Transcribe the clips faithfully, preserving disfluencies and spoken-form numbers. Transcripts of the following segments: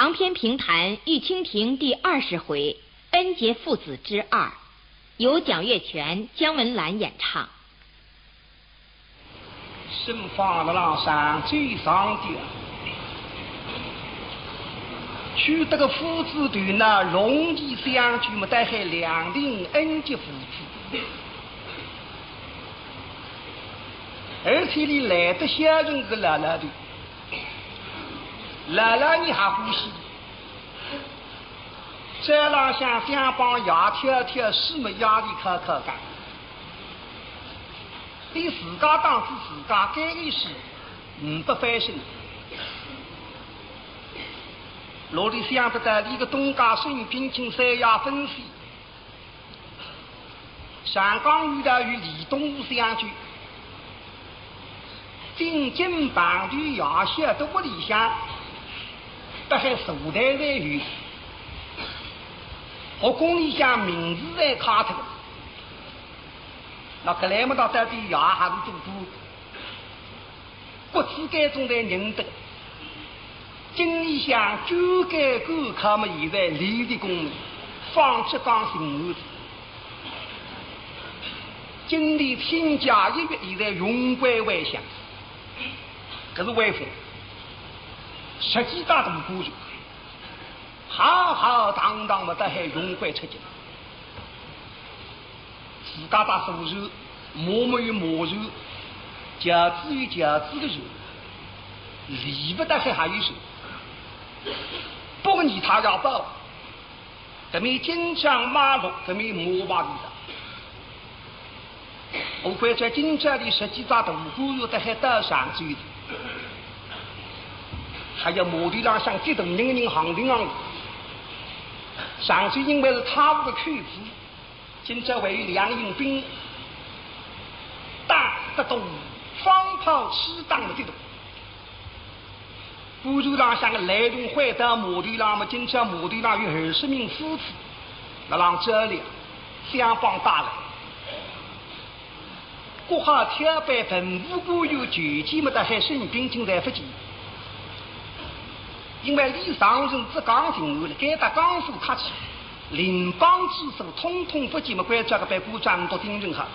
长篇评弹《玉蜻蜓》第二十回，恩结父子之二，由蒋月泉、姜文兰演唱。沈芳勒浪上最上的，娶得个夫子对那龙的相聚么，带海两人恩结父子。而且你来得小人个老老的，老老你还欢喜。 这浪向想帮爷挑挑水么，爷里敲敲干。对自家当仔自家该一事，唔不翻身。哪里想得到你个东家沈冰清三爷分析， 上港遇到与李东武相聚，进京碰头也晓得屋里向，搭海坐台在有，学宫里向名字在卡脱个。那搿来么，到底爷还是做官。 国子监总在认得，京里向九监管考么，现在立立功名，方志刚巡按。京里亲家一员，现在荣归为相，搿是威风。十几大大官人，浩浩荡荡么，搭海荣归出京。 自家搭手手，磨没有磨手，轿子有轿子个手，离不得海还有手。不过你他要报，搿面金装马辂，搿面马牌子。我关照今朝里十几只大官人搭海到上水，还有码头浪向接头人个人行情行。上水因为是太湖个口子， 今朝还有两营兵，打得动，放炮起打得动。官船浪向个来龙回到码头浪么，今朝码头浪有二十名夫子，那浪这里相帮打来。国家挑班文武官员求见么，搭海沈冰清侪勿见。因为李上人只讲巡按了，该搭江苏客气， 邻邦之所统统勿见么，关照个班官长都盯人哈。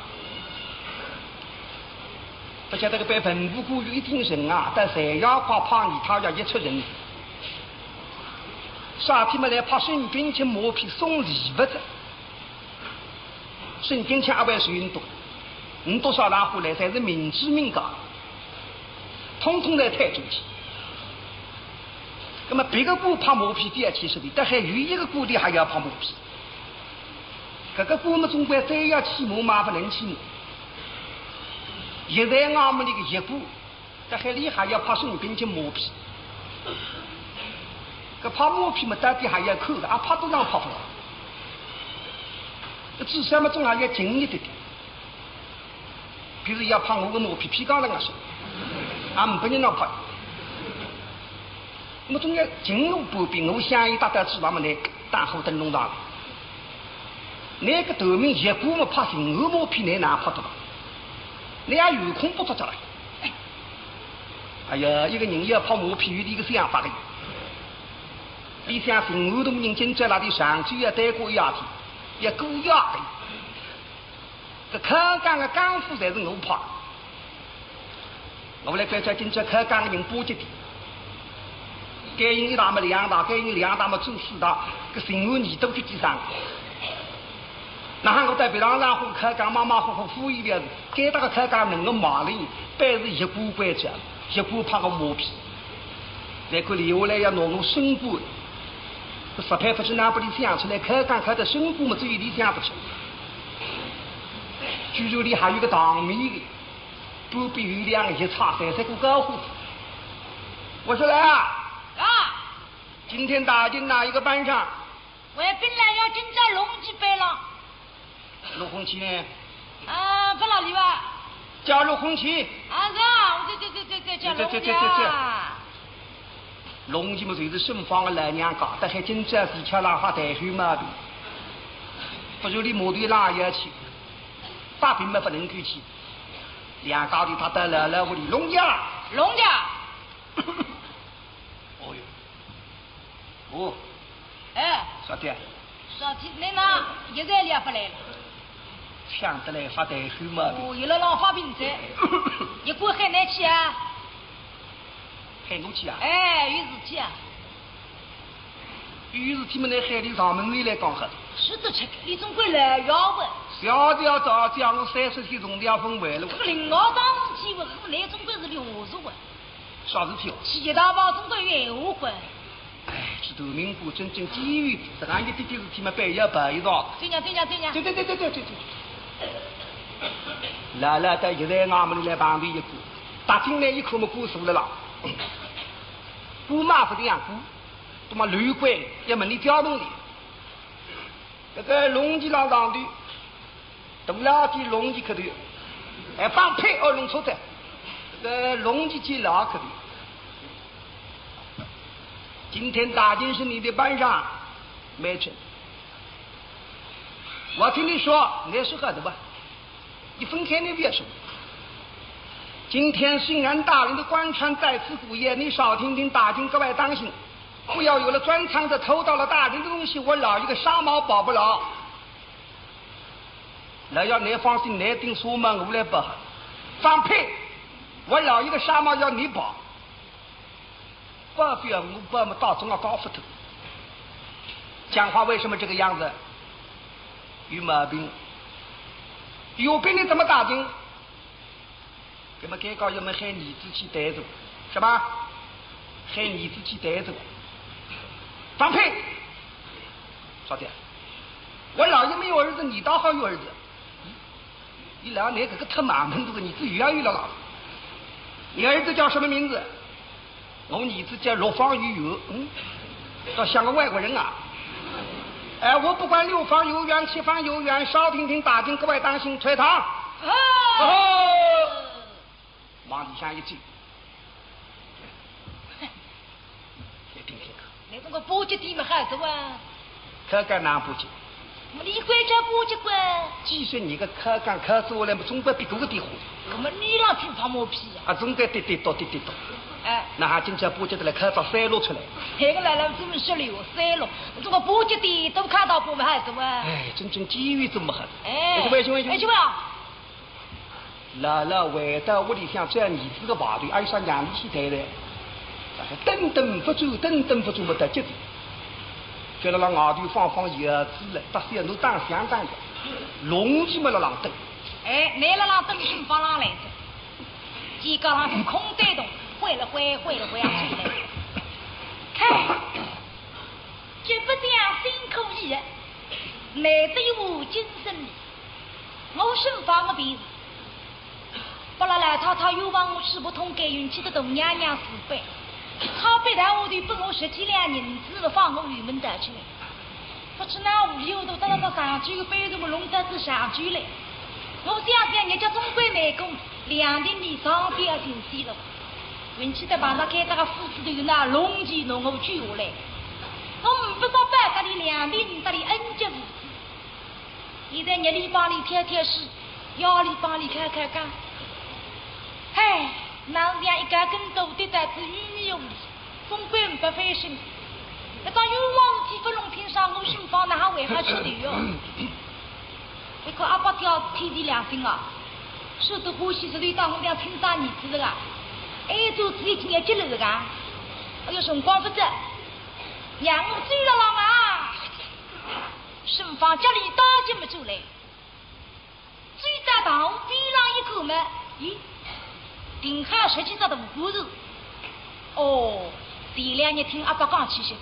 勿晓得个班文武官员一盯人啊，到三夜快派二太爷一出人。啥体么来派沈冰清马匹送礼物仔。沈冰清阿会水云多，你多少拉货来，侪是民脂民膏，统统来退转去。那么别个官派马匹的要去说的，但还有一个官的还要派马匹。 搿个官么总归再要起码嘛勿能起码。现在俺们那个一官，在海里还要派沈冰清马匹。搿派马匹嘛，到底还要看个，啊，派得上派勿上。搿至少嘛，总还要近一点点。比如要派我个马匹，皮刚了我说，啊，没人能派。那么总要近路半边，我想一搭到主望么呢，打好灯笼上了。 那个头名一官么派巡按马匹，哪能派得到？那也有空不得着了。哎呀，一个人要派马匹，有一个想法的。你想巡按大人今朝那里上去要待过夜的，要过夜的。搿开港个港府侪是我派。 我来关照今朝开港个人巴结点。该人一大么两大，该人两大么做四大，搿巡按二都去几上。那喊我在别浪浪虎开港马马虎虎敷衍了，该搭个开港能够马林，本是一官关照，一官派个马匹。再过留下来要拿我升官，搿实在勿知哪不里想出来，开港开得升官么，只有里想勿出。居然里还有个堂面的。 旁边有两个一叉三三个高虎子。我说来啊，啊，今天打进哪一个班上？我本来要今朝龙脊班了。陆红旗呢？啊，不老里吧？叫陆红旗。啊，是啊，我这这这这这叫龙脊啊。龙脊么就是沈芳个老娘家，但还今朝是吃了哈带水嘛的。不如你母的拉也去，发病么不能够去。 两家头他到了老屋里，龙家，龙家。哦哟，哦，哎，啥体？啥体？倷哪，现在也勿来了？抢得来发呆手嘛。哦，伊辣浪发病哉，一个喊倷去啊？喊我去啊？哎，有事体啊？有事体嘛，倷喊俚上门来讲好。是的，这个李总管来要问。小姐早讲，我三十天从调分回来了。这个领导当机会，我来总归是领我做啊。 啥事体哦？去一趟吧，总归有闲话讲。哎，这都民国真正机遇，这样一点点事体嘛，板要板一道。怎样，怎样，怎样？对对对对对对对。老老到现在俺们来旁边一看，踏进来一看么，官司了啦。官嘛勿这样官，他妈刘贵也问你调动的。 搿个龙旗浪上头，大老弟龙旗磕头，哎，放屁哦，弄错的，搿个龙旗旗老磕头。今天大金是你的班上没成，我听你说，你说好的吧？你分开你别说。今天虽然大人的官船在此过夜，你少听听，大金格外当心。 不要有了专仓的偷到了大人的东西，我老一个纱帽保不牢。那要你放心，你顶纱帽我来保。放屁！我老一个纱帽要你保，保不要我保么，大中啊搞不透。讲话为什么这个样子？有毛病。有病你怎么打听？ 那么该讲要么喊儿子去带走，是吧？喊儿子去带走。放屁！啥的？我老爷没有儿子，你倒好有儿子。你老娘搿个特马门这个儿子又要有了啦。你儿子叫什么名字？ 我儿子叫陆方圆，嗯，倒像个外国人啊。哎，我不管六方有缘、七方有缘，少听听打听，格外当心，退堂。哦，往里向一进，你听听看。那种个布吉地么还是哇？ 看看哪布吉？我们一块叫布吉官。几十年个看看看出来么，总归比过个地方。我们你让听他毛屁呀？啊，总归滴滴答滴滴答。哎，那还真叫布吉的来看到山路出来。那个来了这么说了哟，山路，这个布吉的都看到过没还是哇？哎，真正机遇这么好。哎，为什么？为什么？为什么？ 老老回到屋里向，只要儿子个外头，阿有啥让伊去谈谈？等等勿转，等等勿转，勿得急的。叫辣辣外头放放叶子了，搭小奴打相打个，弄起么辣浪等。哎，拿辣浪等，新房浪来着，几个浪是空带动，挥了挥，挥了挥啊，吹来。看，这不讲辛苦一人，难得有精神力。 我身方个病，拨了老太太冤枉我，吃不通该运气的大娘娘慈悲。她逼到我的，拨我十几两银子，放我油门带出来。不知哪里有头，到了上去个背着么弄到这上去嘞。我想想，人家总归没功，两天里上吊寻死了。运气的碰到该搭个夫子头那龙旗弄我救下来。我唔不说半搭里两天里搭里恩结父子。 现在日里帮里挑挑水，夜里帮里开开讲。嗨，哪像一个跟斗的在子女里用的，总归不费心。那到冤枉事体不弄清爽，我身方哪还会好吃的哟？一个阿伯叫天地良心啊，说的欢喜是对当我讲亲生儿子的啊，哎，做子已经要急了的啊，哎呦，辰光不早，让我走了了嘛。 身方家里打进么出来，走到堂边浪一看么，咦，定好十几只大官人。哦，前两日听阿伯讲起些，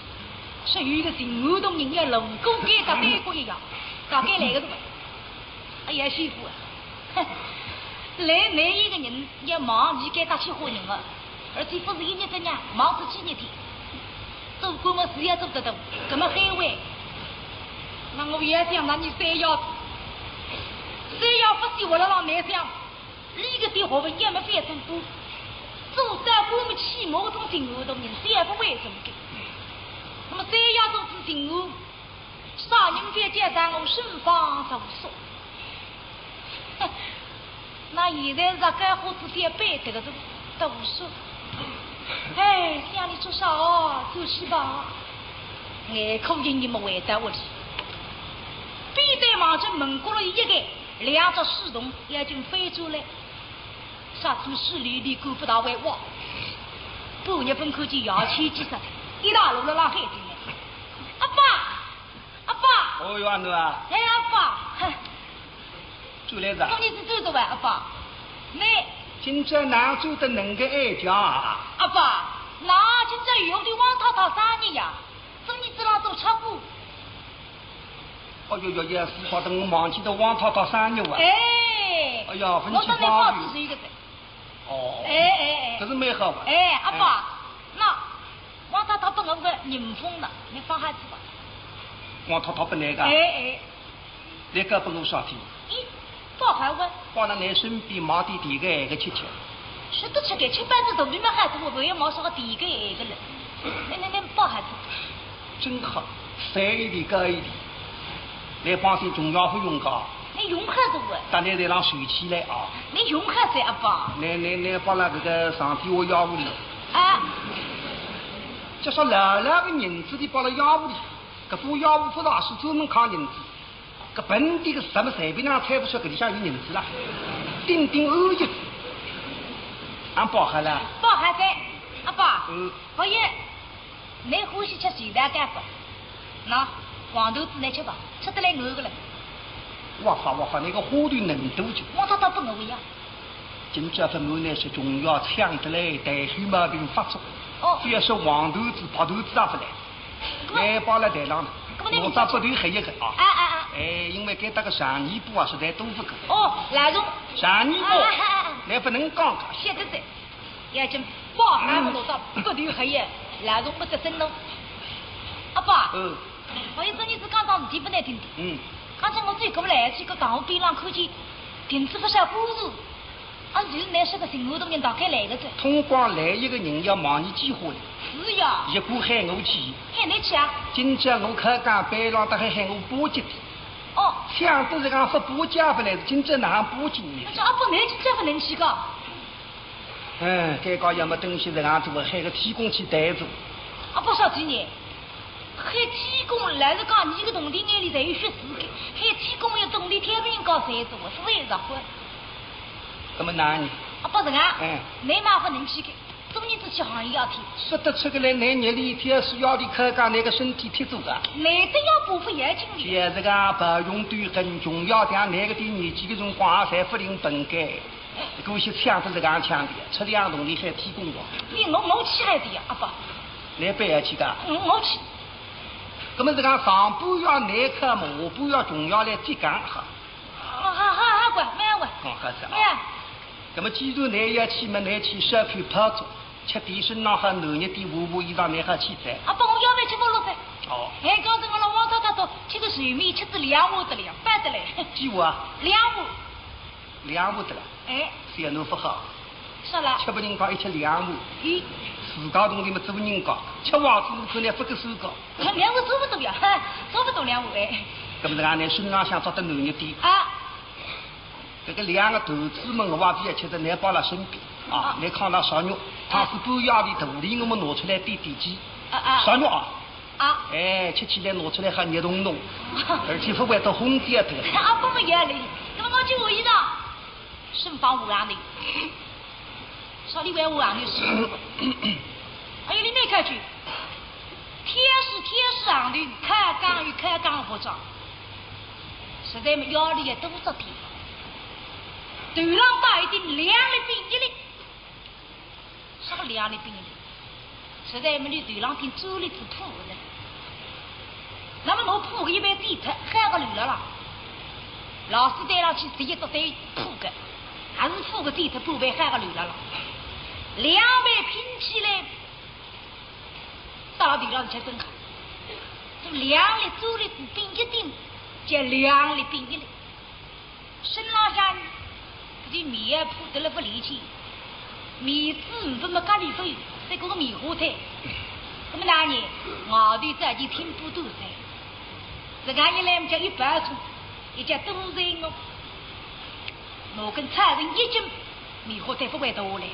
说有一个巡按大人要路过该搭对过一样，大概来个什么？哎呀，师傅啊，哼，来难一个人要忙，你该搭去唬人了。 而且不是一日的呢，忙死几日天。做官么事也做得动，搿么海外。那我也想让你三爷，三爷不是我了老难想，你个点好文也没翻做官，做到官么起码种情我都人，三爷不会这么个。那么三爷做是情我，啥人敢叫上我身方上说？ 哼，那现在是干活之间背这个是读书。哎，想你做啥哦，做戏吧。眼看见你们回到屋里，扁担望仔门角落一掖，两只水桶已经翻转来，啥子水里里管不到会挖。半日分看见牙签几只，一大路了拉海进来。阿爸，阿爸，哦哟，阿囡啊。哎，阿爸，哼，转来哉。今日子转哉哇，阿爸，你今朝哪转得能个晏家啊？阿爸，那今朝有的王太太生日呀。 今日子浪做吃播。哦哟哟哟，是搞得我忘记脱王太太生日哇。哎，哎呀，勿去我帮侬报喜个噻。哦，哎哎哎，搿是蛮好哇。哎，阿爸，哎，那王太太拨我个人参呢，侬放下去吧。王太太拨侬个？哎哎。 侬讲拨我啥体？咦，包好哇。放辣侬身边买点甜个咸个吃吃。吃得吃个，吃饱子肚皮蛮好个，我勿要买啥个甜个咸个了。侬侬侬包好仔。真好，省一点，省一点。侬帮心穷爷勿用个。侬用好仔哇。等侬再让收起来啊。侬用好仔，阿爸。侬侬侬放辣搿个上天下药铺里。啊。就说老老个银子钿放辣药铺里，搿副药铺勿大是专门扛银子。 搿本钿个什么随便哪能猜勿出搿里向有银子啦，顶顶安逸。俺包好了。包好仔，阿爸。嗯。宝玉，侬欢喜吃咸蛋糕勿？喏，黄团子侬吃吧，吃得来我个了。我发我发，那个花头能多久？我倒倒不我呀。今朝勿瞒侬说，穷爷抢得来，带血毛病发作。哦。覅说黄团子、白团子也勿来。 拿包辣台浪呢，搿么侬我只不头黑一个啊。啊啊啊！哎，因为该搭个上衣布啊，实在多勿够。哦，老总。上衣布，啊啊啊啊！侬勿能讲个。晓得哉，要紧包还勿拿到，不头黑一，老总勿得生咯。阿爸，嗯。我有只意思讲桩事体拨侬听听。嗯。刚才我走过来，去个堂屋边浪看见停仔勿少货车。 啊，就是侬说个巡按大人大概来个哉。通光来一个人要忙伊几化哩。是呀。伊个喊我去。喊侬去啊？今朝我开讲班浪，搭还喊我巴结的。哦。想得实梗说巴结勿来，今朝哪能巴结呢？那是阿爸，侬今朝勿能去个？哎，该讲要么等歇实梗做，喊个天公去带走。阿爸，啥体呢？ 喊天公，老实讲，侬个铜钿眼里侪有血水个，喊天公要铜钿天平高三十，我是为啥个？那么哪能？啊，不是啊，哎。侬嘛不能去个，中日子去行一天。说得出个来，侬日里一天是要的，看讲侬个身体踢足个。侬得要不不要紧的。也是个保用对很重要，像侬个点年纪个辰光，侪不灵本该。 搿些抢是实梗抢的，出两铜钿喊天公个。你我我去还是呀，阿爸？侬不要去个？嗯，我去。那么实梗上半夜侬看嘛，下半夜穷爷来接讲哈。啊，好好好，乖，慢慢。讲好是啊。哎呀。那么既然侬要去嘛，侬去烧口炮竹，吃点身浪好暖热点，换换衣裳，侬好去哉。阿爸，我要勿要吃包落噻？哦。哎，刚才我老王他他说，吃个水面，吃仔两碗得了，饭得了。几碗啊？两碗。 两碗得了。哎。小囡勿好。啥啦？吃不人家一吃两碗。咦？自家铜钿么做人家，吃坏子么可能勿合算个。两碗做勿动呀，哈，做勿动两碗哎。搿么是讲侬身浪向着得暖热点。啊。搿个两个团子么我也勿要吃得，侬包辣身边啊，啊。侬看那烧肉，啊。倘使半夜里肚里我么拿出来垫垫饥。啊啊。烧肉啊。 啊。哎，吃起来拿出来还热咚咚，而且勿会得烘焦脱。啊，不么也嘞，那么我就回答，身放无恙的，啥里会无恙的事？哎呀，你没看去，天是天是上头，开讲与开讲不着，实在么腰里也多着点，头浪戴一顶两粒冰激凌。 啥个两粒冰激凌？实在么侬头浪顶做了只铺子，那么我铺个一般地毯，还个绿了啦。老师带上去直接都得铺个，还是铺个地毯，铺被还个绿了啦。两被拼起来，到底浪吃真好。这两粒做了只冰激凌，叫两粒冰激凌。 身浪向搿件棉袄铺得了勿利索，棉子勿么隔离勿有，再搞个棉花胎。那么哪能？外头早就听不懂噻。自家一来么叫一包粗，一叫多人哦。我跟超人一斤棉花胎勿会大嘞，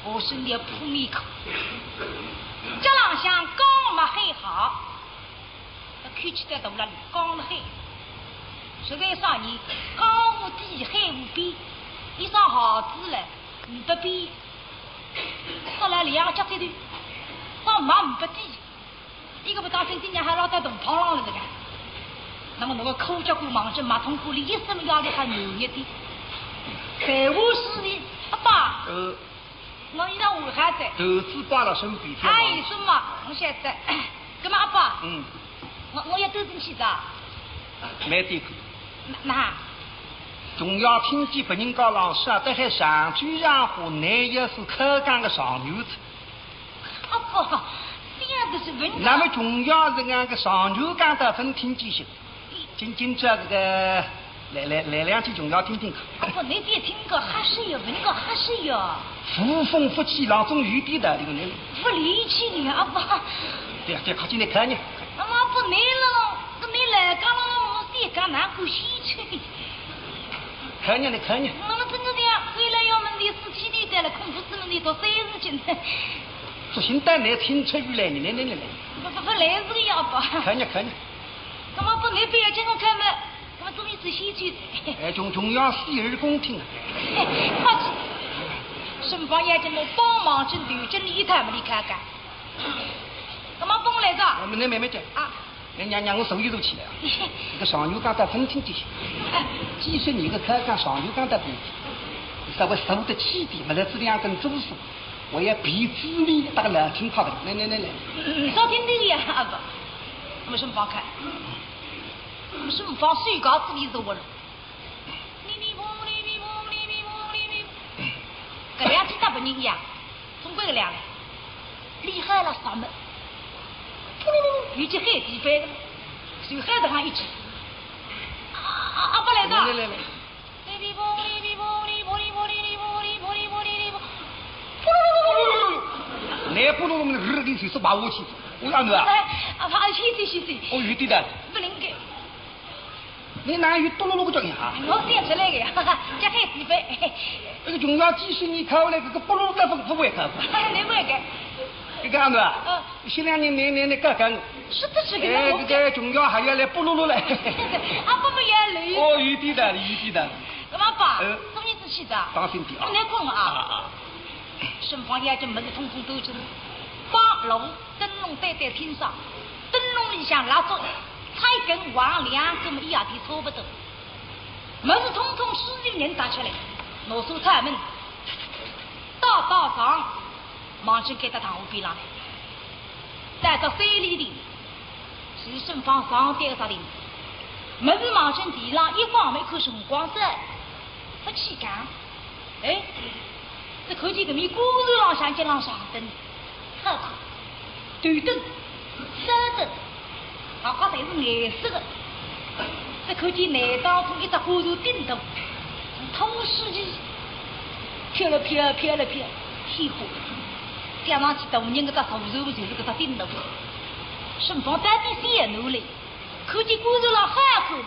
我身体要铺棉裤。这浪向刚没还好，气得大了，讲了海。实在啥呢？江湖低，海湖边，一双鞋子嘞，五百边，说了两个脚趾头，光买五百底，一个不当心，今年还落到大汤浪了这个。那么那个科举官忙着马通过里一身压力还难一点。在我是的，阿爸，呃，我一到武汉的。投资挂了身边，哎，什么？我现在，干嘛阿爸？嗯。我，我要走进去的。没地方。那，那？总要听见别人家老师啊，在海上去上火，那也是开讲个上牛子。阿爸，这样子是文。那么总要是俺个上牛讲的分听几些。 今，今朝这个来，来，来两句总要听听看。阿爸，你别听个哈是呀，文个哈是呀。无风不起浪，总有点道理个呢。不离奇呢，阿爸。对呀，对呀，快进来看呢。阿爸，不你了，跟你来讲了，我自己讲难过稀奇。看呢，你看呢。那么真的呀，未来要么你是七里带了，恐怖是么你都三十斤。说现在来听出来呢，来，来，来，来。不，不，不来这个呀，阿爸。看呢，看呢。 那么不能不要这种看嘛，那么中医仔细去。哎，总，总要洗耳恭听啊。快去，沈芳眼睛么帮忙，真对，真的一塌糊涂看看。那么帮来着？我们那妹妹讲啊，人家让我手一手起来啊。这个上牛讲到分听这些，几十年个开讲上牛讲到分听，稍微受得起点，没得这两根珠子，我也比资历大个老听快的。来，来，来，来。嗯，少听听呀，阿爸。那么沈芳看。 是勿放手铐子里头了。哩哩啵，哩哩啵，哩哩啵，哩哩啵。搿两只大白人呀，总归搿两个，厉害了啥么？噗噜噜噜，有只海底飞个，手海头上一只。啊，啊，啊，勿来的。来来来来。哩哩啵，哩哩啵，哩啵哩啵哩哩啵哩啵哩啵哩哩啵。噗噜噜噜噜噜。那噗噜噜噜，日日就是把我气死。我讲侬啊。哎，啊，勿好意思，谢谢。哦，有点的。勿灵个。 你哪有嘟噜噜个叫呀？我想出来个呀，叫海底飞。那个琼瑶几十年看下来，搿个嘟噜噜勿，勿会看。你会个。搿个样子啊？嗯。前两年，年，年，年，刚刚。是的，是的，哎，我搿个琼瑶还要来嘟噜噜嘞。啊，不，不要来。哦，有点道理，有点道理。干嘛爸？嗯。什么意思去的？当心点啊。不能困啊。啊，啊。沈芳眼睛门子通通都是，八楼 灯笼对对天上，灯笼里向蜡烛，彩跟黄两根么一样的差不多。物事统统是人人拿出来，拿手出门，到到上，望准该搭堂屋边浪来。再到三里地，是沈芳上对个啥地，物事望准地浪一放，没看辰光噻，勿去讲。 哎，只看见搿面瓜树浪向一浪长灯，好看，头灯、小灯，外加侪是颜色个。只看见南当中一只瓜树顶头，像透视器，飘了飘，飘了飘，天花。想上去大人搿只头头就是搿只顶头。沈芳到底想哪里？看见瓜树浪好看，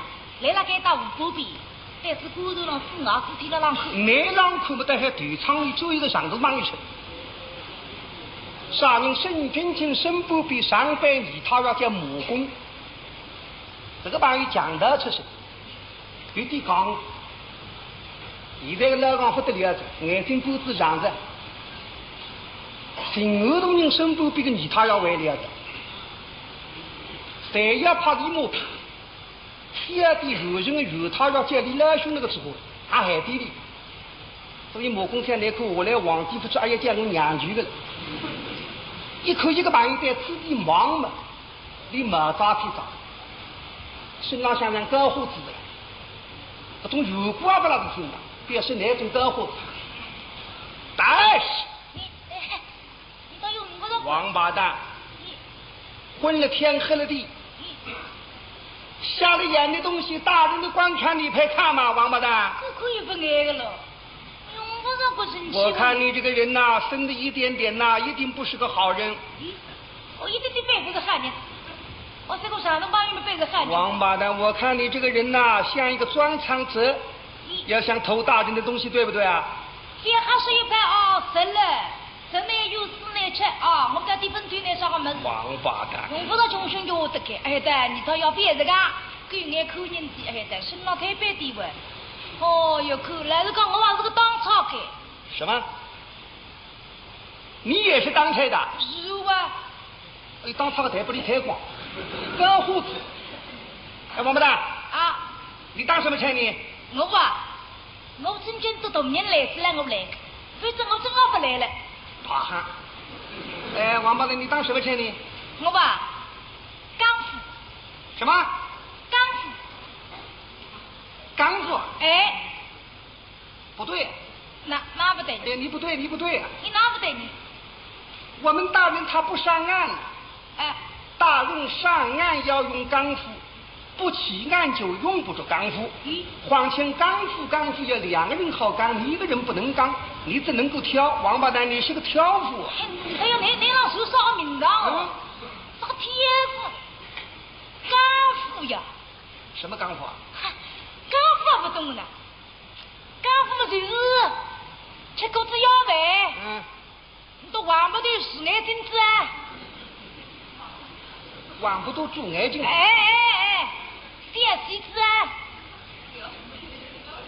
来了该搭河边。 但是果然让子牙子听了浪口。难浪口么，但还头舱里只有一个上头望一圈。啥人？沈君清身边上班，二太爷叫马公。这个朋友强盗出身，有点讲。现在个老行不得了的，眼睛珠子长着。寻安大人身边个二太爷为了的，侪要拍伊马屁。 晓得后生个二太爷叫伊老兄那个时候，还害得哩。所以马公想，难看下来皇帝不知，哎呀，叫我娘舅个了。一看一个朋友在此地忙嘛，伊毛扎披扎，身浪向像高胡子的，搿种圆鼓也勿拉是新的，表示哪种高胡子。但是 你，哎，你都有五个人。王八蛋，昏了天黑了地，瞎了眼的东西，大人的观看你配看吗？王八蛋！这可以不挨个了。哎呦，我可不生气。我看你这个人呐，生的一点点呐，一定不是个好人。咦，我一点点也不是好人。我这个啥能把你们背个好人？王八蛋，我看你这个人呐，像一个装仓子，你要想偷大人的东西，对不对啊？这还是一般哦，神了。 真的有事呢，吃啊，我搿点本钱拿啥个么事？王八蛋！用勿着穷凶就活得开。哎，对，你倒要别这个，狗眼看人低，哎，对，身浪推扳点哇。哦哟，看，老实讲，我也是个当差个。什么？你也是当差的？是啊。哎，当差个台拨你拆光，干活子。哎，王八蛋，啊？你当什么差呢？我啊，我真正到大人来仔了，我来个，否则我真要勿来了。啊哈。哎，王八蛋，你当什么差呢？我啊，干部。什么？干部。干部？哎。不对。那，那不对。哎，你不对，你不对啊。你哪不对呢？我们大人他不上岸。哎。大人上岸要用干部，不起岸就用不着干部。嗯。况且干部，干部要两个人好干，你一个人不能干，你只能够挑。王八蛋，你是个挑夫。哎，你还有那，那样说啥名堂哦？嗯。啥个挑夫？干部呀。什么干部啊？嗨，干部还不懂呢。干部嘛就是吃过子要饭。嗯。 你都望不到树眼睛子啊？望不到树眼睛。哎哎哎，小戏子啊？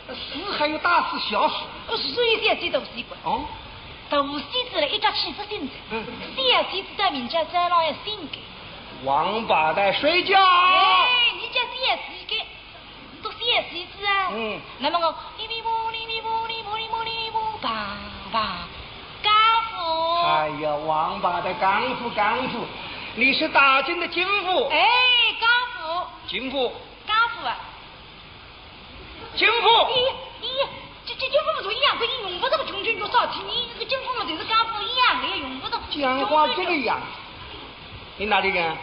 树还有大树小树？哦，树有小戏大戏个。哦。大戏子了，一家气质性子。嗯。小戏子在民间再老也性格。王八蛋，睡觉。哎，你叫小戏个。 都小戏子啊。嗯。那么我，哩哩啵，哩哩啵，哩啵，哩啵，哩啵，哩啵，梆，梆，干部。哎呀，王八蛋，干部，干部，你是打更的经部。哎，干部。经部。干部啊。经部。咦，咦，这，这经部嘛，就一样个，用勿着个穷穷叫啥体，你这个经部嘛，就是干部一样个，也用勿着。讲话这个样，你哪里人？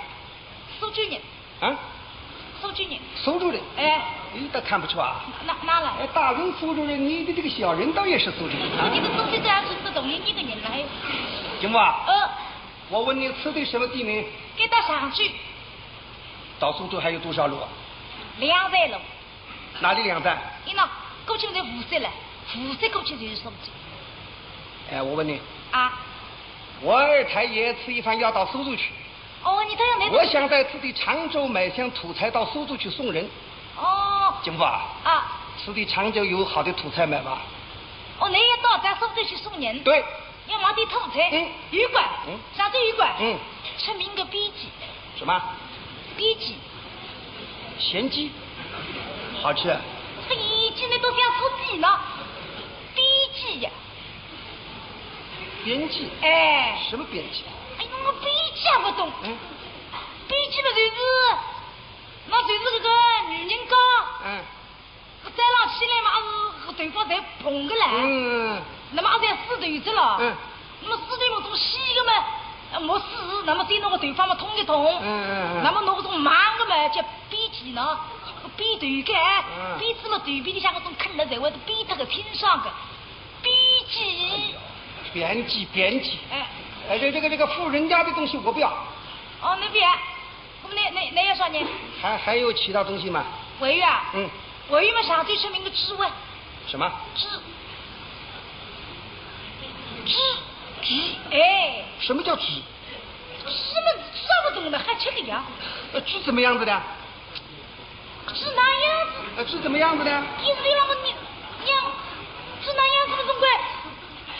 苏州人。 啊？苏州人。苏州人？哎。你倒看不出啊。哪，哪了？哎，大人苏州人，你的这个小人倒也是苏州人啊。你个东西这样是不懂你一个人来。金华，嗯。我问你，此地什么地名？该到常州。到苏州还有多少路啊？两站路。哪里两站？你那过去在无锡了，无锡过去就是苏州。哎，我问你。啊。我二太爷此一番要到苏州去。 哦，你这样没，我想在此地常州买箱土财到苏州去送人。哦。金华啊。啊。此地常州有好的土财买吧？哦，你也到咱苏州去送人？对。要买点土财？嗯。有个。嗯。常州有个。嗯。出名个边鸡。什么？边鸡。咸鸡？好吃啊？这一鸡呢都像土鸡呢。边鸡呀。 边鸡？哎。什么边鸡？哎呦，我边鸡也不懂。嗯。边鸡嘛就是，那就是这个女人家。嗯。搿早浪起来嘛，啊，头发侪蓬个了。嗯。那么啊，侪梳头子了。嗯。那么梳头嘛，从细个嘛，呃，没梳，那么再拿个头发嘛，通一通。嗯，嗯，嗯。那么拿搿种忙个嘛，叫边髻呢，边头个，嗯。边子嘛，头皮里向搿种坑了，侪会变脱个，清爽个。 边髻。边髻，边髻。哎。哎，这，这个，这个富人家的东西我不要。哦，你不要。那么你，你，你要啥呢？还，还有其他东西吗？还有啊。嗯。还有嘛，常州出名个猪啊。什么？猪。猪。猪。哎。什么叫猪？ 什么猪啊不懂的，还吃个呀？呃，猪怎么样子的？猪哪样子？呃，猪怎么样子的？意思让我你，你，猪哪样子的，总归，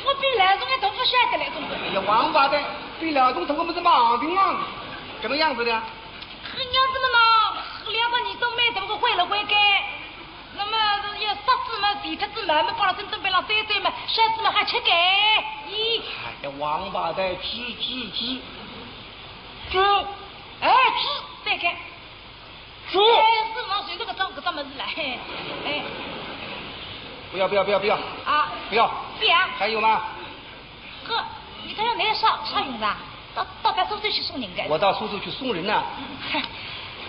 我比老总还都不晓得嘞，总归。哎呀，王八蛋，比老总头发不是蛮顶啊？怎么样子的？很样子的嘛，两个耳朵蛮大个，歪了歪个。 那么要杀猪嘛，提脱猪毛嘛，把它正准备了，对对嘛，杀猪嘛还吃个。咦。哎呀，王八蛋，猪，猪，猪。猪。哎，猪，对个。猪。哎，是嘛，随这个装个这么子来，嘿，哎。不要，不要，不要，不要。啊。不要。不要。还有吗？ 呵，你看要拿啥，啥用场？到，到该苏州去送人个。我到苏州去送人呐。哼，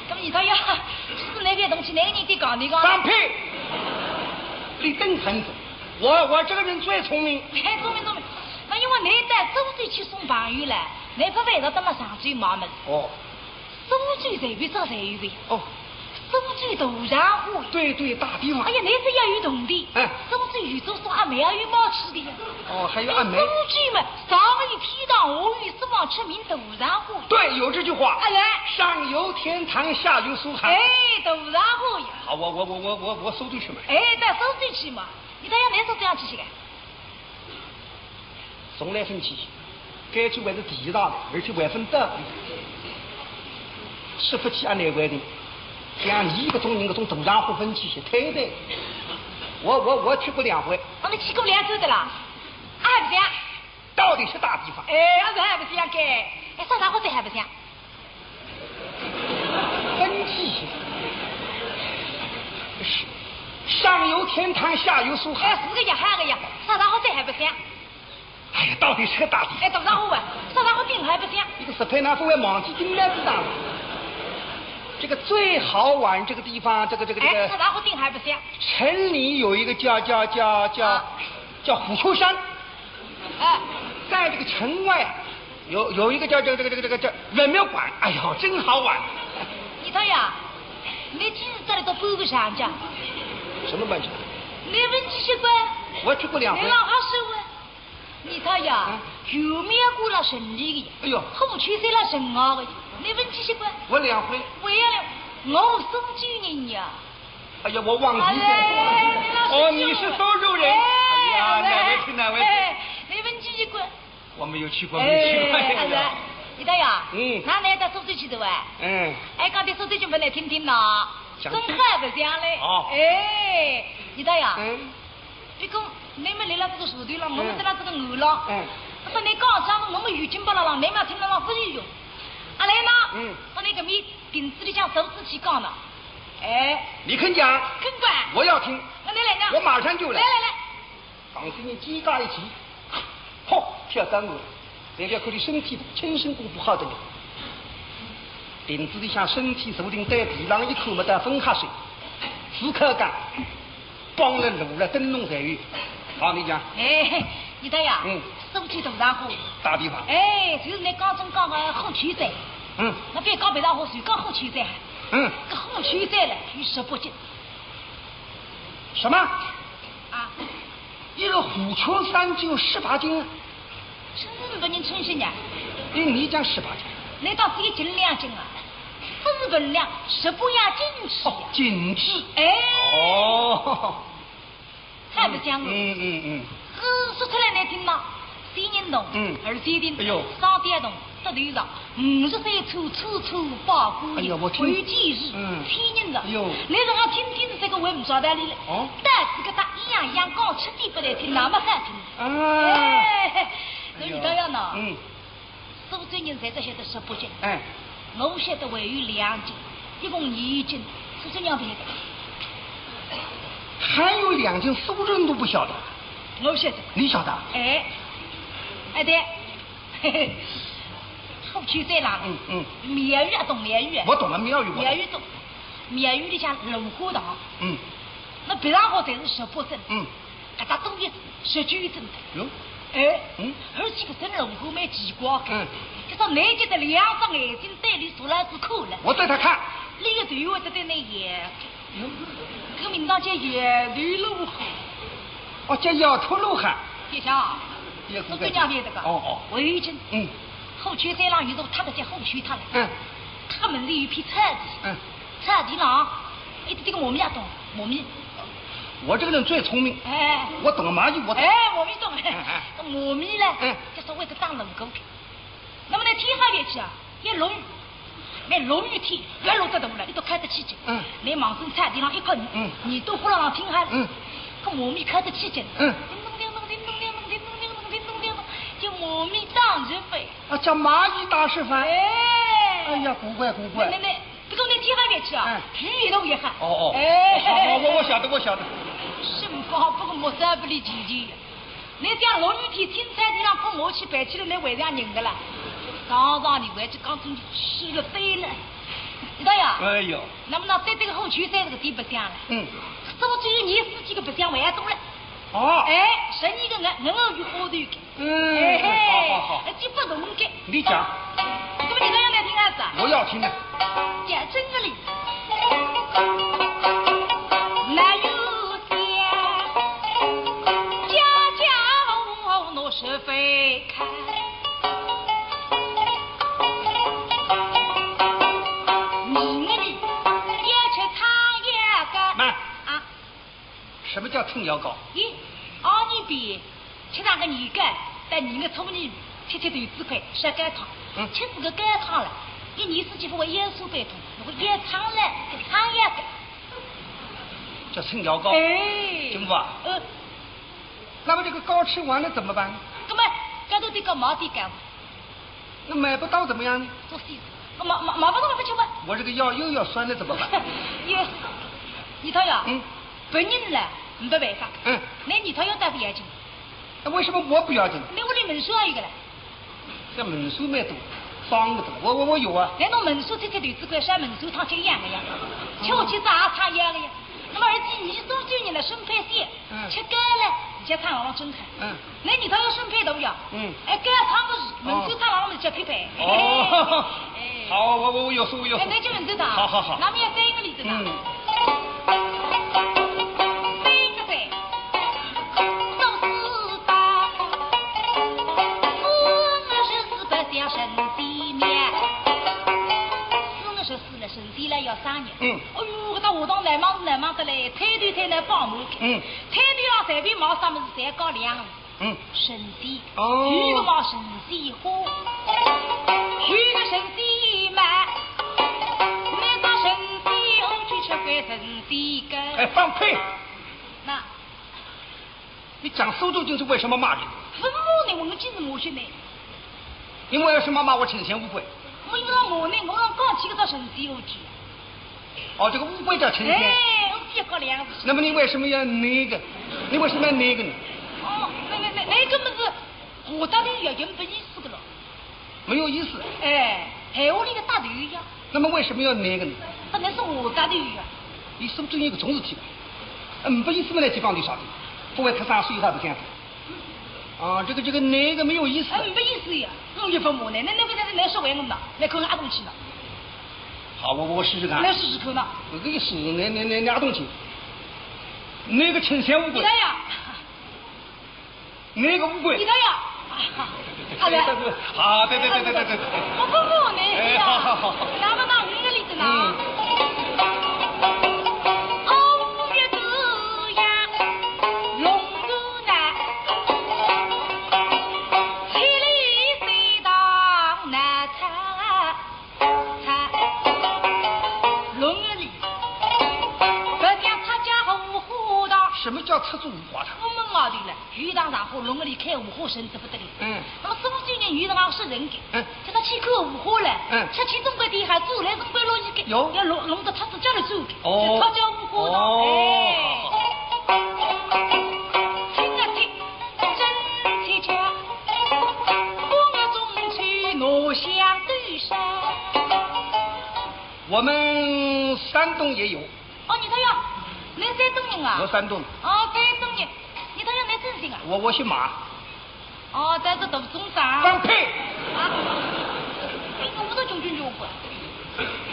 那么你倒要，是那边东西，那你得讲，你讲。放屁！你等很久，我，我这个人最聪明。哎，聪明，聪明。那因为你到苏州去送朋友了，你不会到那么常州买么子。哦。苏州随便找随便。哦。苏州大场化呀。对对，大地方。哎呀，那是要有铜钿。哎。苏州有做苏阿妹，还有毛吃的呀。哦，还有阿妹。苏州嘛，上有天堂，下有苏杭，出名大场化。对，有这句话。哎，来。上有天堂，下有苏杭。哎，大场化呀。好，我我我我我我苏州去嘛。哎，到苏州去嘛。你到哪苏州去去个？ 从来勿去，该去还是第一趟了，而且还勿到。吃勿起也难为情，像你搿种人，搿种大场化勿去，太难。我我我去过两回。我们去过两次的啦，还勿像。到底是大地方。哎，还是还勿像个，哎，啥场化侪还勿像。 勿去。上有天堂，下有苏杭。哎，是个呀，还个呀，啥场化侪还勿像。哎呀，到底是个大地方。哎，大场化啊，啥场化顶还勿像。一个石板上勿会忘记顶来之上。这个最好玩这个地方，这个这个这个。哎，啥场化顶还勿像。城里有一个叫叫叫叫，啊。叫虎丘山。 哎，在这个城外有有一个叫这个这个这个这个这文庙馆，哎呦，真好玩。你看呀，你今日在里头搬个啥家？什么搬家？你问几些个？我去过两回。你老好说啊。你看呀，嗯。有面过了城里的呀，哎呦。虎丘山了城外的呀，你问几些个？我两回。我也两，我苏州人呀。 哎呀，我忘记了。哎，你老是哦，你是苏州人。哎，哎呀，难为情，难为情。哎，你问几个？我没有去过，没有去过。哎，哎呀，你大爷，嗯。那你到苏州去的哇？嗯。哎，讲点苏州话拨你听听呐，讲。真好白相嘞。哦。哎，你大爷，嗯。不过你们来了这个社头浪，我们在了这个楼浪，嗯。不是你讲啥么，我们有劲巴了浪，你们听了浪不有用。阿来呢？嗯。把你个面 瓶子里向手指去讲了。哎，你肯讲？肯讲。我要听。那你来讲。我马上就来。来来来。当时你肩胛一起，嚯，跳到我，人家看你身体轻身功夫好得了。瓶子里向身体坐定在地浪一看，没得风哈水，只看讲。 帮了路了，灯笼侪有。好，你讲。哎，你大爷，嗯。苏州大场化。大地方。哎，就是你刚刚讲个虎丘山。嗯。那别讲别场化，就讲虎丘山。嗯。搿虎丘山嘞，有十八斤。什么？啊。一个虎丘山就有十八斤啊？ 真是勿人称心呀。哎，你讲十八斤？那倒是一斤两斤啊，勿是分量，十八样斤次呀。哦，斤次。哎。哦。还勿像我。嗯，嗯，嗯。呃，说出来难听嘛，仙人洞，嗯。二仙亭，哎呦。双吊洞，石头上，五十三处，处处宝观音，哎呀，我听。还有几日，嗯。仙人洞。哎呦。那辰光听听是这个，我也勿晓得哩了。哦。但是搿搭一样一样讲出点拨来听，那么好听。 啊。哎，搿你倒要闹。嗯。苏州人侪只晓得十八斤，哎。我晓得还有两斤，一共廿斤，苏州人勿晓得。还有两斤，苏州人都不晓得。我晓得。你晓得？哎，哎，对，嘿嘿，虎丘山浪，嗯，嗯。庙宇啊，懂庙宇啊？我懂了，庙宇我懂。庙宇懂，庙宇里向龙虎堂，嗯。那别场化侪是十八尊，嗯。 搿搭多一尊，十九尊。哟。哎，嗯。而且搿尊龙虎蛮奇怪个，嗯。就说侬觉得两只眼睛对伊竖辣仔看了，我对他看。伊个头会得对侬摇，哟。搿名堂叫摇头龙虎。哦，叫摇头龙虎。别想啊，也是搿个。我跟你讲别的个，哦，哦。我有一斤，嗯。虎丘山浪有座塔个叫虎丘塔了，嗯。塔门前有一片草地，嗯。草地浪，一只这个猫咪也懂，猫咪。 我这个人最聪明，哎。我懂个猫咪，我懂。哎，猫咪懂。哎，哎。搿猫咪呢，嗯。就所谓的打龙骨个。那么呢，天黑下去啊，要落雨，蛮落雨天，勿要落得大了，伊都开得起劲。嗯。侬望准草地浪一靠，嗯。侬都呼啦浪听好了。嗯。搿猫咪开得起劲，嗯。叮咚叮咚，叮咚叮咚，叮咚叮咚，叮咚叮咚，叫猫咪打龙骨。啊，叫猫咪打龙骨。哎。哎呀，古怪，古怪。那，那，那， 不过侬天黑下去啊，哎。雨一落一下。哦，哦。哎。哦，我，我晓得，我晓得。什么，不过莫再不离奇奇呀。侬讲落雨天青菜地浪放我去摆起来，侬还像人个啦。常常你回去讲出去吃了飞了。你知道呀？哎呦。那么呢，对这个虎丘山这个地白相了。嗯。苏州人四季个白相还要懂了。哦。哎，十二个人，人儿有花头个。 嗯，哎，好，好，好。哎，这不容易。你讲。那么你倒要来听啊，是啊？我要听的。讲真个哩。哪有些家家户户闹是非开。你我你要吃汤圆个。慢。啊。什么叫秤腰糕？咦，二年边，吃上个年糕，但你个聪明，吃吃豆子块，吃高汤，嗯。吃这个高汤了，一年四季不会腰酸背痛，我腰伤了，汤圆个。叫秤腰糕？哎。金宝啊，呃。那么这个糕吃完了怎么办？那么，这都得搞毛的干。那买不到怎么样呢？做死，毛，毛，毛不到不吃吧？我这个腰又要酸了怎么办？也，你看呀，嗯。别人了，没办法。嗯。那你看要带不要紧。那为什么我不要紧？那屋里门首还有个嘞。这门首蛮多，方个的，我，我，我有啊。那侬门首吃吃豆子块，像门首汤吃一样的呀，吃下去咋汤一样的呀？那么而且你是苏州人了，生配些，嗯。吃干了，你家汤往往蒸开。嗯。那你倒要生配的不要？嗯。哎，干汤不是，门首汤往往叫匹配。哦。哎。好，我，我，我有数，我有数。哎，那就门首汤。好，好，好。那么要三个例子呢？嗯。三个噻。 都是道，四月十四不像神仙庙。四月十四了，神仙了要生日。嗯。哎哟，搿搭学堂来忙是来忙得来，菜头菜来帮忙。嗯。菜头上随便买啥物事，侪要讲两个字。嗯。神仙。哦。有个买神仙花，有个神仙帽，买只神仙花去吃块神仙糕。哎，放屁！那 你讲苏州人是为什么骂人？勿是骂呢，我们就是骂些呢。你为什么骂我成仙乌龟？我有让骂呢，我让讲起个到神仙乌龟。哦，这个乌龟叫成仙。哎，我别搞两个字。那么你为什么要那个？你为什么要那个呢？哦，那，那，那，那个么是，我到底要原本意思个咯。 没有意思。哎，闲话里个搭头呀。那么为什么要那个呢？本来是我搭头呀。你说这一个种事体吧，嗯，没意思嘛，来去讲点啥的，不会太伤水还不讲的。啊，这个，这个那个没有意思。哎，没意思呀，我也不骂呢，那，那个，那，那是为我们的，那可能阿东去了。好，我，我试试看。来试试看嘛。我跟你说，那，那，那，那阿东去，那个成仙乌龟。你来呀。 那个乌龟。你这样，啊，啊，对。啊，别别别别别别别。我不服你，哎，好好好。那么到你的例子呢？嗯。哦，五月子呀，龙骨呢，千里随到南昌。 他，龙眼里，不讲他家和五花堂。什么叫出租五花堂？我们外头了，有一堂茶花，龙眼里开五花，神得不得了。嗯。那么苏州人有一堂是人的，嗯。叫他去看五花了，嗯。吃起中国的还做来中国落一个，有。要弄，弄得他自家来做的，哦。叫他家五花堂，哦。哎。请啊请，真请请。 我们山东也有。哦，你这样，你山东人啊？我山东。哦，山东人，你这样，你真姓啊？我，我姓马。哦，但是读中山。放屁！啊？哎，我都穷穷穷过。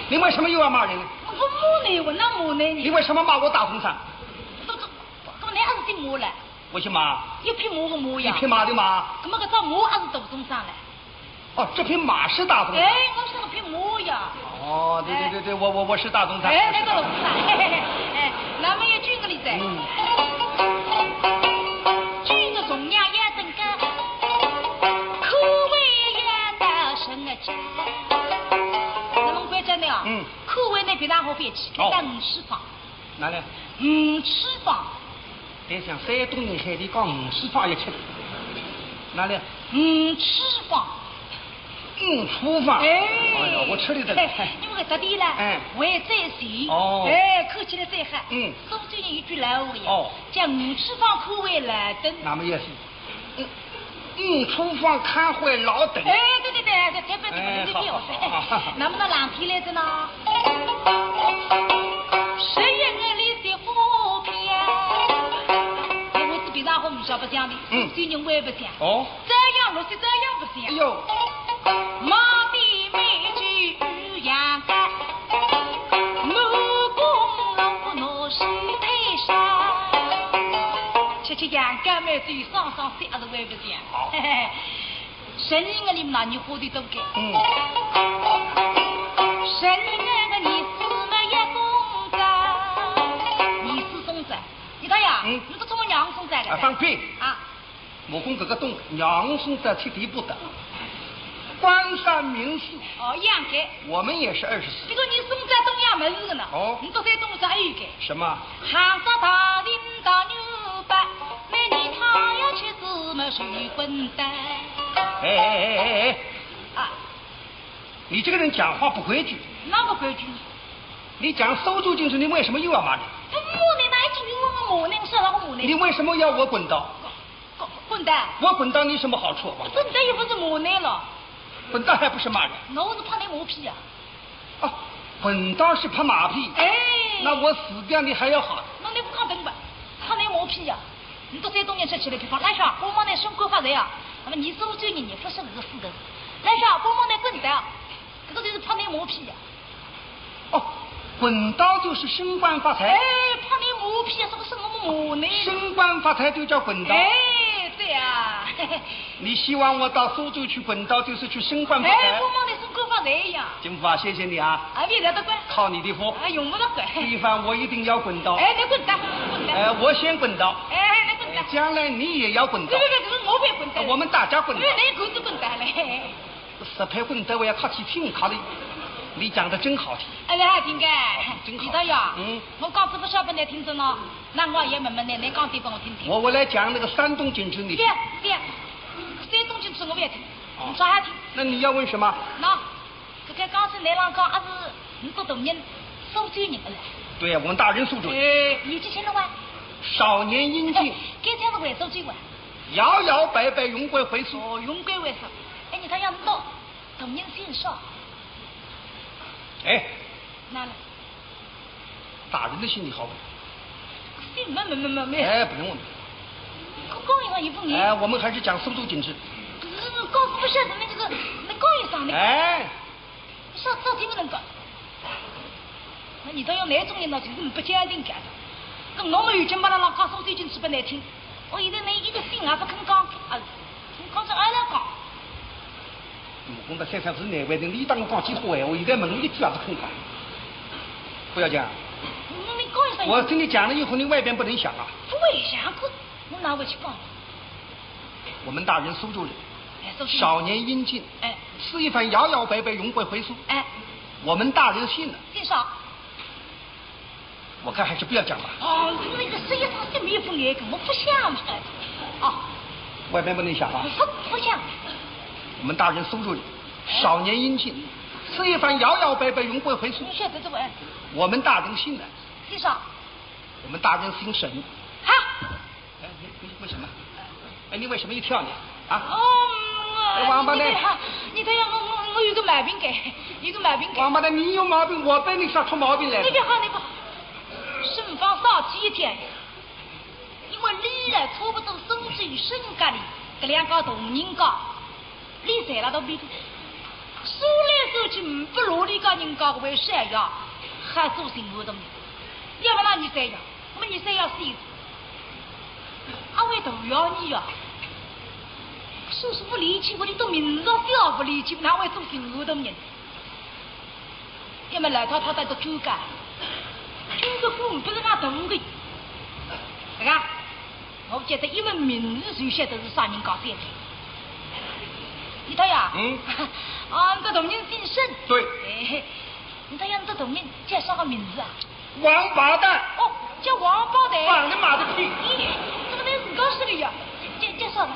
你为什么又要骂人呢？我不骂你，我哪骂你呢？你为什么骂我大东山？都，都，都，你还是姓马嘞？ 我姓马。一匹马个马呀。一匹马的马。那么搿只马还是大东山嘞？哦，这匹马是大东山。哎，我是个匹马呀。哦，对对对对，哎。我我我是大东山。哎，那个大东山，嘿嘿嘿，哎，那么也举个例子。嗯。举个重阳也登高，可谓也到神个家。那么关键的啊，嗯。可谓那别大好别去，哦。但是方。 哪里？鱼翅坊。在想山东人海里讲鱼翅坊也吃。哪里？鱼翅坊。鱼翅坊。哎。哎呀，我吃的这个。哎，因为搿搭地了，哎。会再咸。哦。哎，看起来再好。嗯。苏州人有句老话呀，哦。叫鱼翅坊可谓老梗。那么也是。 嗯，嗯，厨房看会老等。哎，对对对，对，特别特别，哎，对对对，好，好，好。那么到冷天来着呢？十一月里是花飘，哎，我是平常好唔晓得讲的，嗯。苏州人我也不讲。哦。这样落雪这样不讲。哎呦。马蹄美酒与羊羔，满宫讲讲嘛，嘴上上说还是会不讲。好。嘿嘿嘿。生意个里嘛，你花头多个。嗯。生意个个你是么也松赞，你是松赞。你看呀，嗯。你都这么娘松赞个。啊，放屁！啊。我讲这个东娘松赞吃地不得。官三民四。哦，一样个。我们也是二十四。这个你松赞东洋门子个呢。哦。你都在东山一个。什么？杭州大人大牛八，每年他要吃什么水滚蛋。哎哎哎哎哎！啊。你这个人讲话不规矩。哪不规矩？你讲苏州琴师，你为什么又要骂人？他骂你哪一句你问我骂你，我说了我骂你。你为什么要我滚刀？滚，滚蛋！我滚刀你什么好处？滚蛋又不是骂你了。滚刀还不是骂人？那我是拍你马屁呀。 哦，滚刀是拍马屁。哎。那我死掉你还要好。那你不讲等吧，拍你马屁呀！你到山东人吃起来地方，来啥？我们那升官发财啊！那么你苏州人也不是那个死的，来啥？我们那滚刀，这个就是拍你马屁呀！哦，滚刀就是升官发财。哎，拍你马屁啊，这个是我们骂你。升官发财就叫滚刀。哎，对啊。 你希望我到苏州去滚刀，就是去升官发财？哎，我望你升官发财呀。金福啊，谢谢你啊。啊，别得得怪。靠你的福。啊，用不着怪。这一番我一定要滚刀。哎，你滚刀，滚刀。哎，我先滚刀。哎，你滚刀。哎，将来你也要滚刀。别别别，这个我不要滚刀。我们大家滚刀。哎，你滚就滚刀嘞。十拍滚刀，我要客气听客的。你讲的真好听。哎，来，听个。真好。李大爷，嗯。我讲这个小本来听着呢，那我也问问你，你讲点给我听听。我，我来讲那个山东琴师，你听。对，对。 山东琴师我不要听，哦。你照样听。那你要问什么？那，这个刚才那郎讲，还是你做大人，苏州人不是？对呀，我们大人苏州人。哎，年纪轻了哇？少年英俊。该天是回苏州哇？摇摇摆摆，荣归回苏。哦，荣归回苏。哎，你看要你到，大人姓啥？哎。哪了？ 大人的姓你好不？姓没没没没没。哎，不用了。你讲一声也不念。哎，我们还是讲苏州琴师。可是我讲不晓得那个，你讲一声，你哎，少少听个人讲。那你倒要那种人呢，就是不讲定干的。跟我们有劲把他拉讲苏州琴师不难听。 我现在连一个信也不肯讲，啊，肯讲是阿拉讲。我讲到三三是难为情，你当我讲几化闲话，现在问我一句也不肯讲。不要讲。那你讲一声。我跟你讲了以后，你外边不能响啊。不会响，可我哪会去讲？我们大人苏州人，哎，苏州人。少年英俊，哎。吃一番摇摇摆摆，荣归回苏。哎。我们大人信了。信啥？ 我看还是不要讲吧。哦，那个世界上这么一副眼光，我不想的。哦，外面不能想啊。不，不想。我们大人苏州人，少年英俊，吃一番摇摇摆摆，荣归回苏。你晓得这个？我们大人信的。姓啥？我们大人姓沈。哈？ 哎，你，你为什么？哎，你为什么一跳呢？啊？哦，哎，王八蛋。你这样，你这样，我，我，我有个毛病该，有个毛病该。王八蛋，你有毛病，我被你耍出毛病来了。你别喊，你不，沈芳少气一点，因为李来差不多身体身价里，搿两个大人家，李在了都比，说来说去，不如李家人家为啥呀？还做新妇的，要不然你这样。 那么你说要死，阿会头要你呀？叔叔不离弃，我的都名字都叫不离弃，哪会做新妇的人？那么老太太在这尴尬，这个风不是俺懂的。这个，我觉得一问名字就晓得是啥人家小姐。你看呀，嗯。啊，你个大人姓沈。对。哎，你看呀，你个大人叫啥个名字啊？ 王八蛋！哦，叫王八蛋。放你妈的屁！咦，怎么能自家说的呀？介，介绍。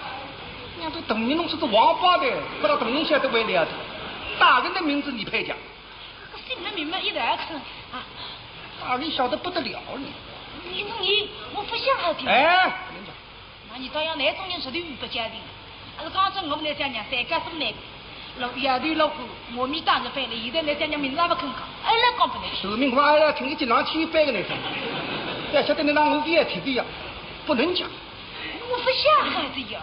人家都等你弄出个王八蛋，不知道等你晓得为了的。大人的名字你配讲？这个姓名明明一来可啊。大人晓得不得了呢。你，你，我不想好听。哎，人家 那你照样那种人是对不讲的，还是刚才我们来讲讲，谁敢说那个？老丫头老虎，我们当时反了，现在来讲讲名字也不肯讲，哎，来讲不来。说明我还要听一句狼听一百个那种，要晓得你让我也听的呀，不能讲。我不想孩子呀。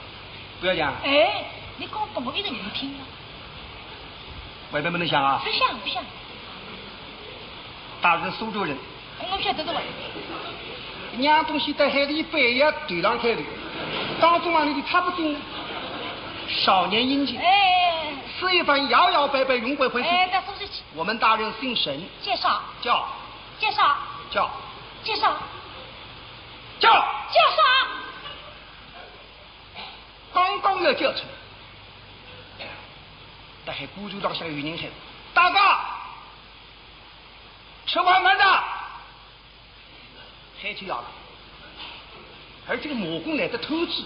不要讲。哎，你讲不我一个人听啊。外面不能讲啊。不想，不想。大人苏州人， 我晓得个嘛。娘东西在海里背呀，对上海的。当中啊，你的插不进呢。少年英俊，哎，是一番摇摇摆摆，云贵魂。哎，大叔，这我们大人姓沈，介绍，叫，介绍，叫，介绍，叫，介绍。刚刚要叫出来，但是鼓楼浪向有人喊：“大哥，吃完饭了。” 喊起夜饭，而且个马工来得偷吃，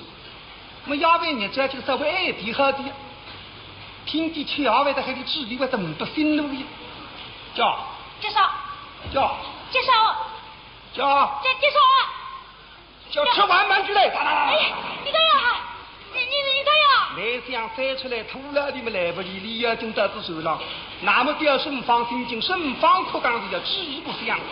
那么夜饭日子啊，就稍微晏点好点呀。听见吃夜饭的喊个嘴里还是呒不心路的呀。叫，介绍，叫，介绍，叫，介，介绍啊！叫吃完饭就来，哒哒哒哒。哎，你等一下，你，你，你等一下。来想再出来，拖牢你们来不及，你要紧到仔船上，那么表示呒放心情，呒放苦讲是要举步相为。